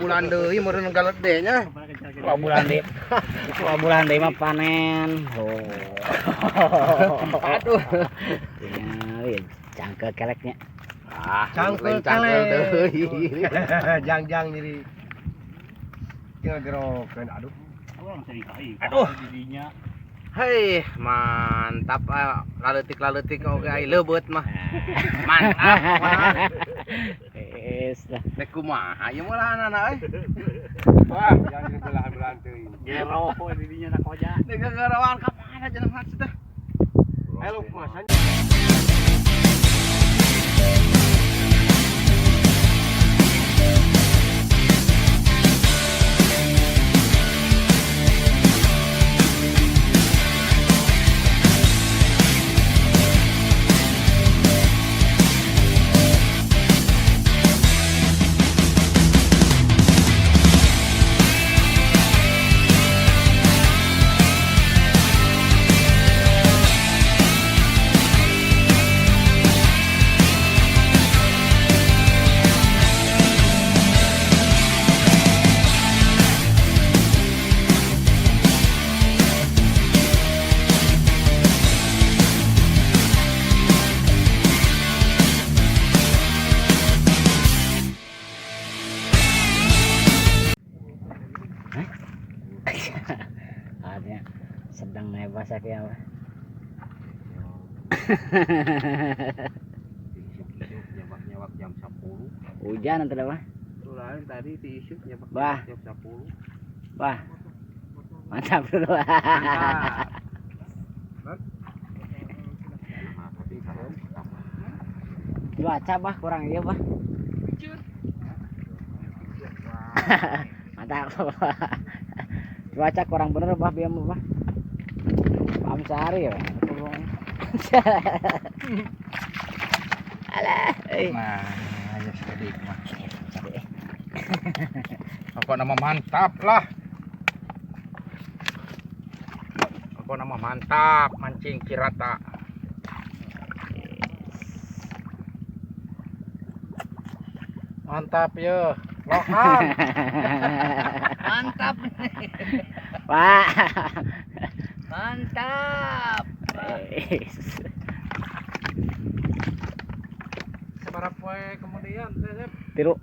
bulan deui meureun galede nya. 2 bulan deui. 2 bulan deui mah panen. Oh. Aduh. Ya, cangkel keleknya. Ah, Cangkel cangkel kelek. deui. Jang-jang jadi tinggal gerokeun aduh. Aduh. Hei, mantap laleutik-laleutik oge ai leubeut mah. Mantap. Geus lah. Rek kumaha ieu meulahanana euy. Wah, jangan jadi belahan-belahan teuing. Gero didinya nak koja. Dek garawan ka mana cenah maksud teh? Ayo kumaha? Artinya sedang nebas ya apa? Nyabak-nyabak jam 10. Hujan nanti apa? Lain tadi tiisuk nyabak Bah. jam 10. Wah. Mantap dulu. Mantap. Cuaca bah kurang iya bah. Mantap. Cuaca kurang bener bah biar bah. Pam sehari ya. Alah. Nah, ya sedik mah. Pokoknya mah mantap lah. Pokoknya mah mantap mancing cirata. Mantap ya. Lohan. Mantap. Pak. Mantap. Seberapa poe kemudian Sep? Tiru.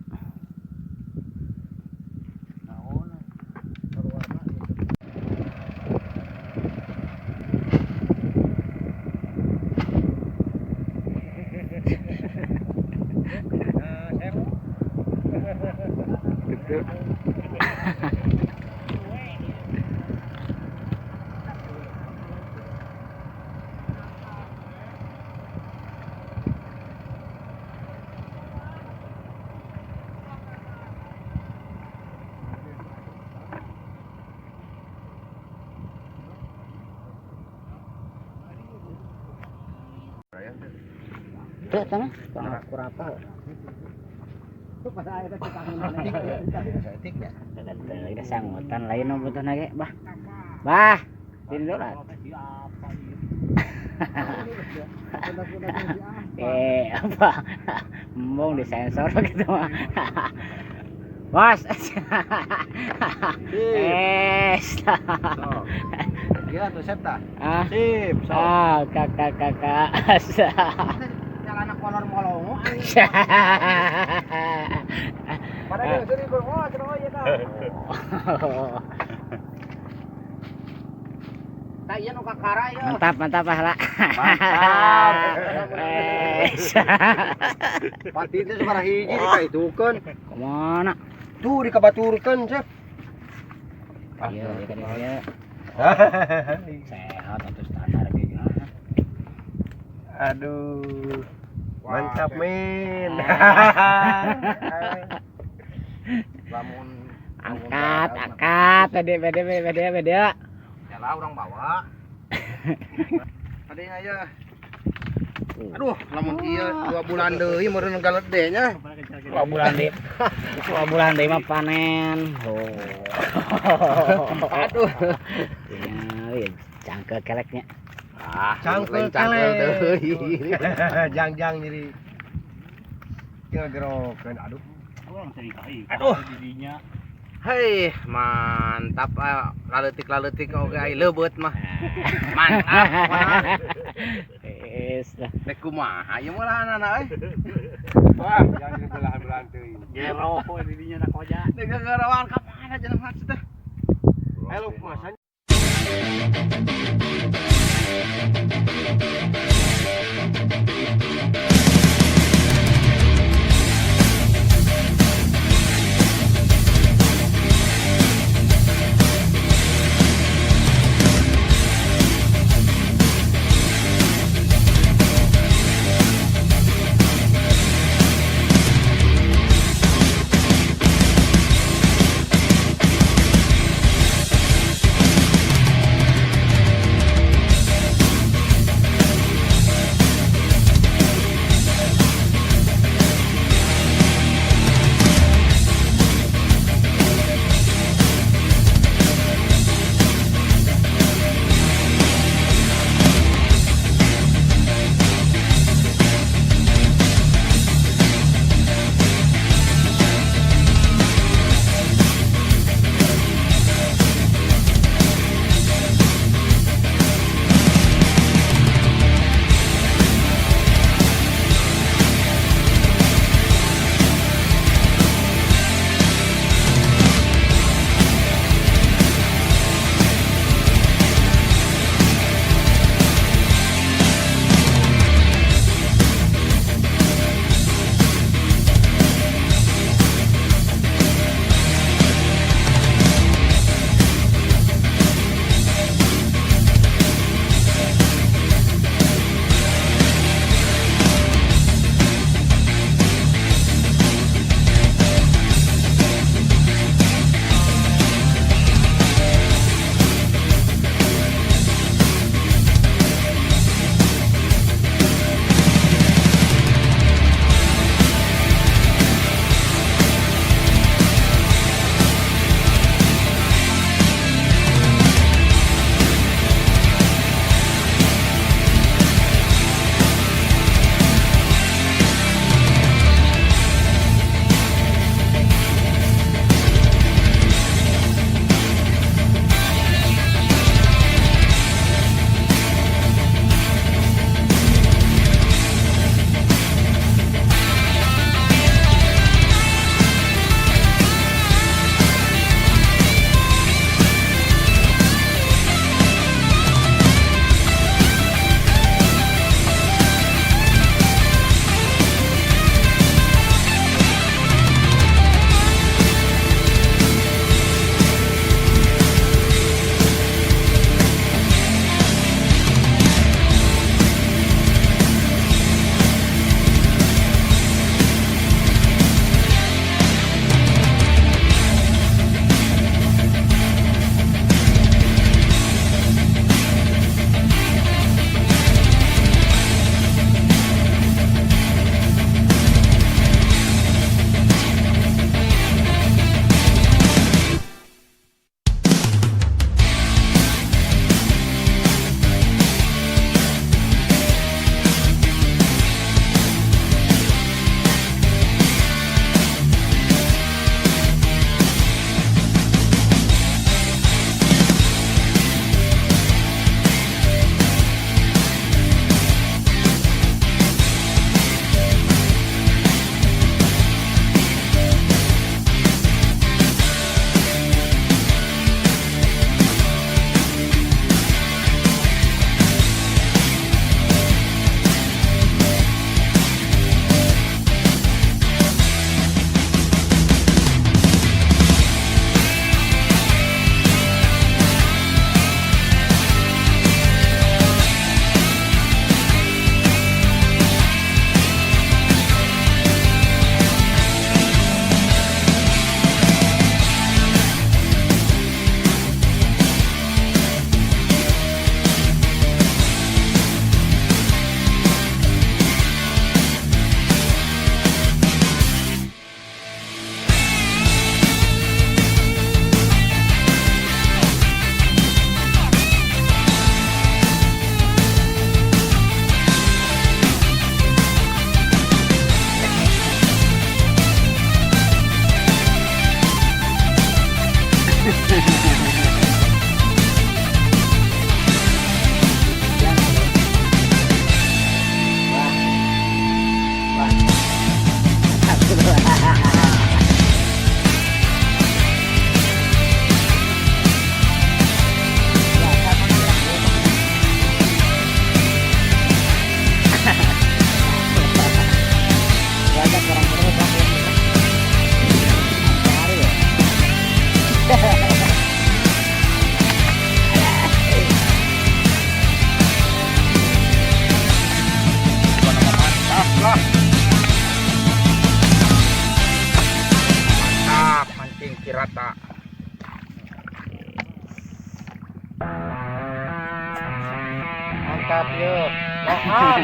Tuh, sama kurang apa? Udah sanggutan lain mau butuh nage, bah. Bah, ini dulu lah. Apa? Embung disensor gitu mah. Bos. Gila tuh Sep tah. Ah. Sip, sok. Ah, kakak kakak. Anak kolor molongo. Pada dia seri oh cenah ieu tah. Tah ieu nu kakara ieu. Mantap, mantap lah. Mantap. Pati teh sabaraha hiji dikaitukeun. Kemana? Tuh dikabaturkeun, Sep. Iya, iya kan iya. Sehat atau standar kayak gimana? Aduh. Mantap, men. Lamun Angkat, angkat, bede bede bede bede. Ya lah orang bawa. Tadi aja. Aduh, lamun ieu 2 bulan deui meureun galede nya. 2 bulan deui. 2 bulan deui mah panen. Oh. Aduh. Ya, cangkel keleknya. Ah, Cangkel cangkel kelek. deui. Jang-jang jadi tinggal gerokeun aduh. Aduh. Hei, mantap ah, laleutik-laleutik oge ai leubeut mah. Mantap. Mah. Geus lah. Rek kumaha ieu meulahanana euy. Wah, jangan belahan-belahan teuing. Gero didinya na koja. Dek garawan ka mana jelema teh? Ayo masan. Rata. Mantap yuk. Mantap.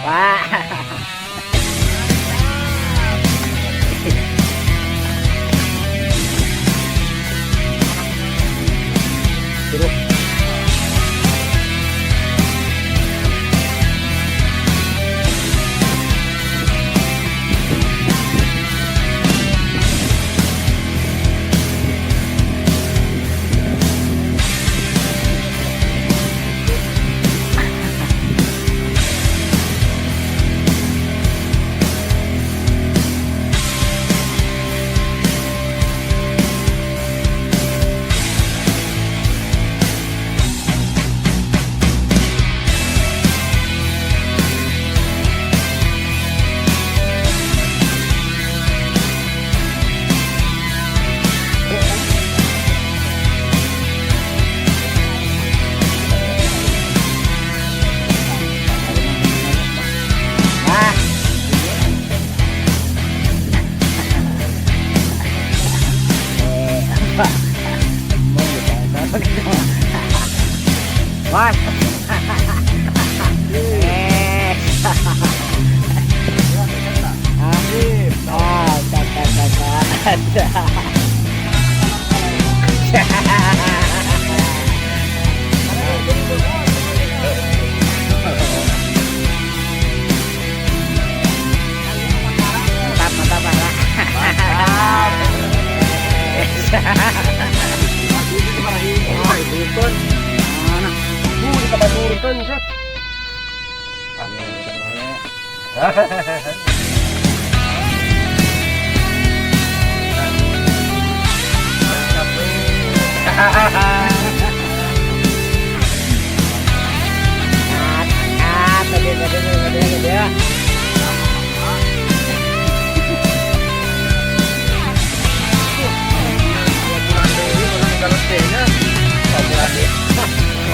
Pak. Terus. Mas. Mantap, mantap, mantap.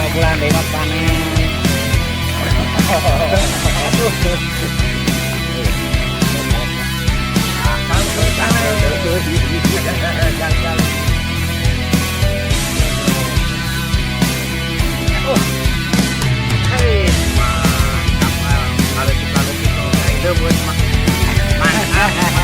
Bulan deui panen. Mantap.